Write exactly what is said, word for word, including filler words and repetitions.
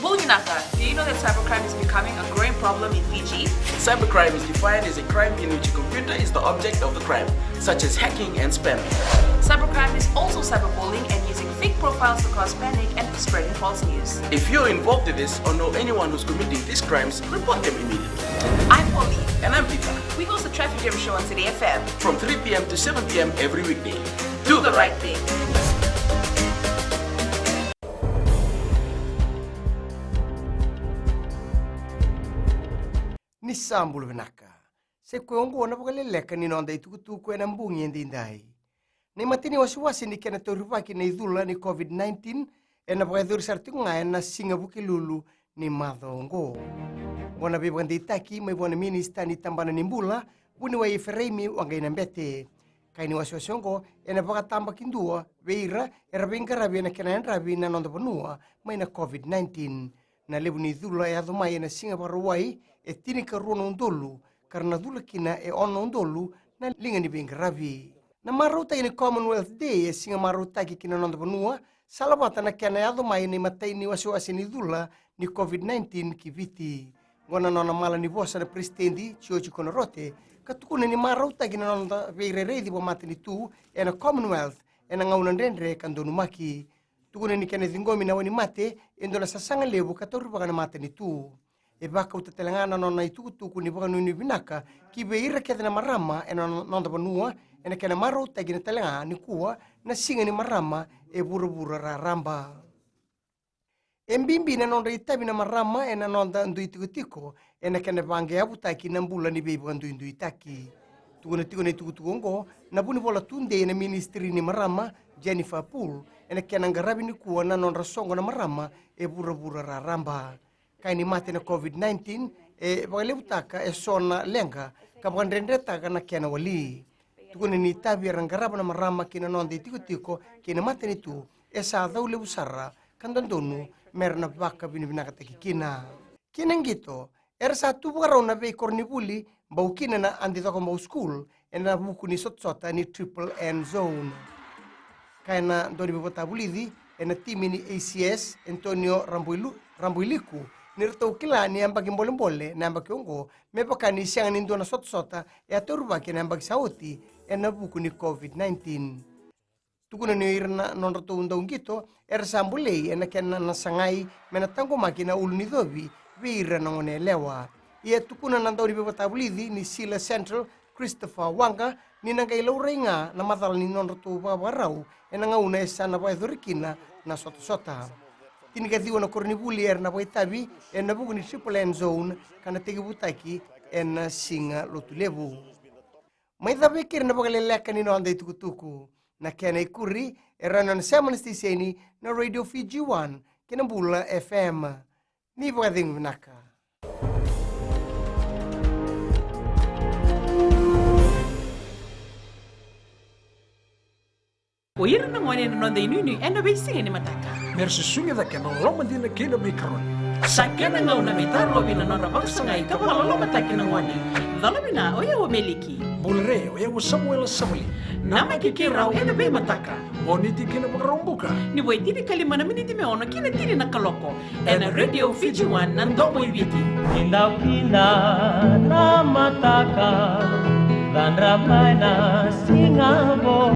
Bula vinaka, do you know that cybercrime is becoming a growing problem in Fiji? Cybercrime is defined as a crime in which a computer is the object of the crime, such as hacking and spamming. Cybercrime is also cyberbullying and using fake profiles to cause panic and spreading false news. If you're involved in this or know anyone who's committing these crimes, report them immediately. I'm Polly. And I'm Peter. We host the Traffic Jam Show on City F M. From three p.m. to seven p.m. every weekday. Do the right thing. Ni sa bula vinaka. Sa i koya oqo na vakaleleka ni noda itukutuku ena bogi edaidai. Na imatai ni wasewase ni kena taurivaki na icula ni COVID nineteen ena vakayacori sara tiko ga ena siga Vukelulu ni macawa oqo. Oqo na veivakadeitaki mai vua na minisita ni tabana ni bula, vuniwai Ifereimi Waqainabete. Ka ni wasewase oqo ena vakatabakidua vei ira era veiqaravi ena kena yadravi na noda vanua mai na COVID nineteen. Na levu ni cula e yaco mai ena siga Vakarauwai e tinikarua na udolu, ka ra na cula kina e ono na udolu na liga ni veiqaravi. Na marautaki ni Commonwealth Day e siga marautaki ki na noda vanua, salavata na kena yaco mai na imatai ni wasewase ni cula ni COVID nineteen ki Viti. Oqo na nona malanivosa na Peresitedi Jioji Konorote, ka tukuna ni marautaki na noda veirairaici vakamatanitu ena Commonwealth ena gauna dredre ka donumaki. Tukuna ni kena ciqomi na wainimate e dua na sasaga levu ka taurivaka na matanitu. E vakauta tale ga na nona itukutuku ni vakanuinui vinaka ki vei ira kece na marama ena no-, noda vanua ena kena marautaki na tale ga nikua na siga ni marama e vuravura raraba. E bibi na nodra itavi na marama ena noda dui tikotiko ena kena vaqeavutaki na bula ni veivakaduiduitaki. Tukuna tiko na itukutuku oqo na vunivola tudei ena minisitiri ni marama, Jennifer Poole, ena kena qaravi nikua na nodra soqo na marama e vuravura raraba. Kaya ni mate na COVID nineteen e vakalevutaka e so na leqa ka vakadredretaka na kena wali. Tukuna ni itavi era qarava na marama ki na noda itikotiko kei na matanitu e sa cau levu sara ka dodonu mera na vakavinavinakataki kina. Kina qito, era sa tu vakarau na veikoronivuli bau kina na Adi Cokobau School ena vuku ni sotasota ni Triple N Zone. Kaya na dauniveivakatavulici ena timi ni A C S, Antonio Rabuilu-, Rabuiliku, ni ratou kila ni yabaki bolebole na yabaki oqo me vaka ni sega ni dua na sotasota e a taurivaki ena yabaki sa oti ena vuku ni COVID nineteen. Tukuna ni o ira na nodratou dauqito era sa bolei ena kena na sagai me na taqomaki na ulunicovi vei ira na goneyalewa. Ia tukuna na dauniveivakatavulici ni Sila Central, Christopher Waqa, ni na qai laurai ga na macala ni nodratou vakavakarau ena gauna e sa na vakayacori kina na sotasota. Tinikaciwa na koronivuli era na vakaitavi ena vuku ni Triple N Zone ka na tekivutaki ena Siga Lotulevu. Mai cava e keri na vakaleleka ni noda itukutuku. Na kena ikuri e rawa ni na sema na siteseni na Radio Fiji One kei na Bula F M. Ni vakacegu vinaka. O ira na gone ena noda inuinui ena veisiga ni mataka. Mera susugi cake na lomadina kei na veikaroni. Sa kena gauna me tarovi na nodra vakasagai ka vakalolomataki na gone. Cola vina, o yau o Meliki. Bula re, o yau o Samuela Savali. Namaki keirau ena veimataka. Moniti ki na Vakaraubuka. Ni vo e tinikalima na miniti me ono ki na tini na kaloko. Ena Radio Fiji One, na domo i Viti. Kidakida na mataka, cadra mai na siga vou.